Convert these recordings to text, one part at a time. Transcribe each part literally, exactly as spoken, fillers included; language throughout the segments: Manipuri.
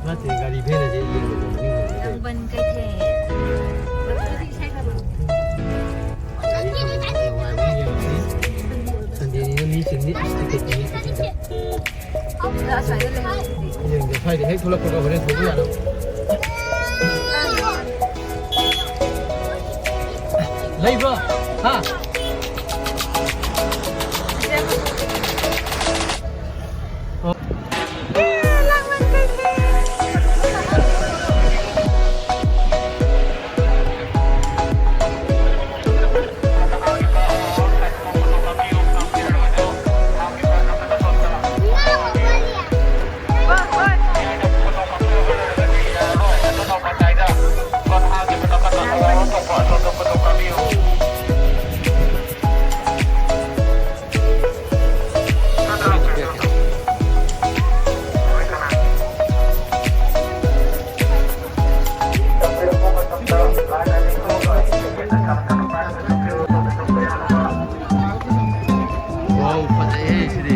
ꯅꯠꯇꯦ, ꯒꯥꯔꯤ ꯐꯦꯟ ꯑꯁꯦ ꯌꯦꯡꯕꯗ ꯃꯅꯤꯡ ꯍꯟꯕ ꯅꯠꯇꯦ꯫ ꯌꯥꯝꯕꯟ ꯀꯩꯊꯦꯜ꯫ ꯒꯥꯔꯤ ꯅꯨꯡꯉꯥꯏꯕ ꯑꯃ ꯌꯦꯡꯉꯁꯤ꯫ ꯁꯟꯗꯦꯅꯤꯅ ꯃꯤ ꯆꯤꯟꯅꯤ, ꯇꯤꯀꯦꯠ ꯀꯤꯅꯤ꯫ ꯑꯁ꯭ꯋꯥꯏꯗ ꯂꯩꯍꯧꯔꯤꯁꯤꯗꯤ꯫ ꯌꯦꯡꯒꯦ, ꯁ꯭ꯋꯥꯏꯗ ꯍꯦꯛ ꯊꯣꯛꯂꯛꯄꯒ ꯍꯣꯔꯦꯟ ꯊꯧꯕ ꯌꯥꯅꯕ꯫ ꯂꯩꯕ꯭ꯔꯣ? ꯍꯥ? ꯋꯥꯎ, ꯐꯖꯩꯍꯦ ꯁꯤꯗꯤ꯫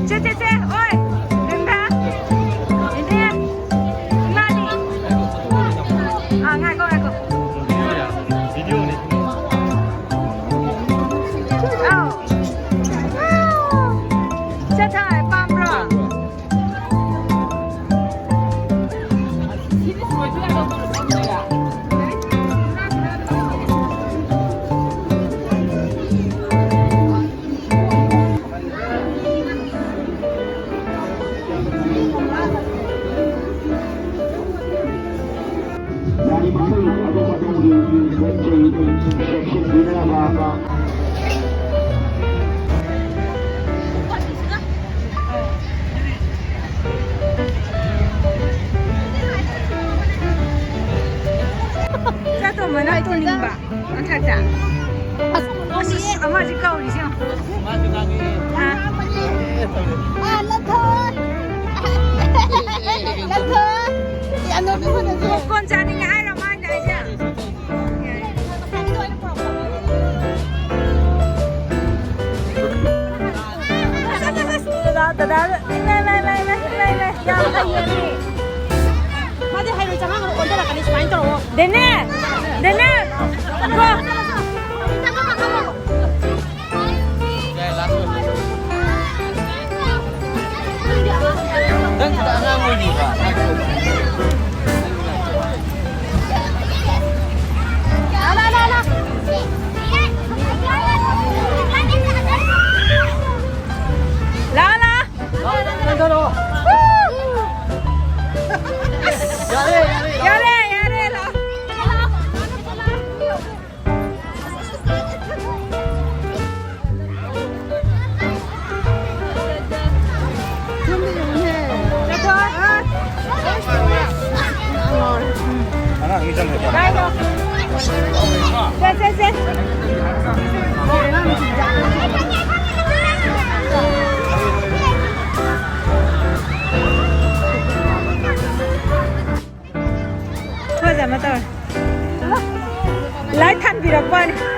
ꯆꯦ, ꯆꯦ, ꯆꯦ, ꯑꯣꯏ, ꯔꯦꯟꯗꯥ, ꯏꯅꯦ, ꯏꯃꯥꯗꯤ? ꯑꯥ, ꯉꯥꯏꯈꯣ, ꯉꯥꯏꯈꯣ꯫ ꯚꯤꯗꯤꯑꯣꯅꯤ꯫ ꯑꯥꯎ꯫ ꯄꯣꯞꯀꯣꯔꯟ ꯆꯥꯅꯤꯡꯉꯦ ꯍꯥꯏꯔꯣ ꯃꯥꯅ ꯍꯥꯏꯁꯦ? ꯗꯗꯥ, ꯗꯗꯥ, ꯏꯃꯥꯏ, ꯏꯃꯥꯏ, ꯏꯃꯥꯏ, ꯏꯃꯥꯏ, ꯏꯃꯥꯏ, ꯏꯃꯥꯏ, ꯌꯥꯝ ꯍꯩꯌꯦ ꯃꯤ꯫ ꯃꯥꯗꯤ ꯍꯩꯔꯣꯏ ꯆꯉꯥꯡ ꯑꯣꯟꯊꯔꯛꯀꯅꯤ ꯁꯨꯃꯥꯏꯅ ꯇꯧꯔꯣ꯫ ꯗꯦꯅꯦ! ꯗꯦꯅꯦ! ꯒꯣ! ꯅꯪ ꯈꯤꯇꯪ ꯑꯉꯥꯡ ꯑꯣꯏꯔꯤꯕ? ꯂꯥ, ꯂꯥ꯫ ꯌꯥꯔꯦ, ꯌꯥꯔꯦ, ꯌꯥꯔꯦ꯫ ꯌꯥꯔꯦ, ꯌꯥꯔꯦ, ꯂꯥ꯫ ꯐꯖꯅ ꯇꯧꯔꯦ꯫ ꯂꯥꯏ ꯊꯥꯟꯕꯤꯔꯛꯄꯅꯤ꯫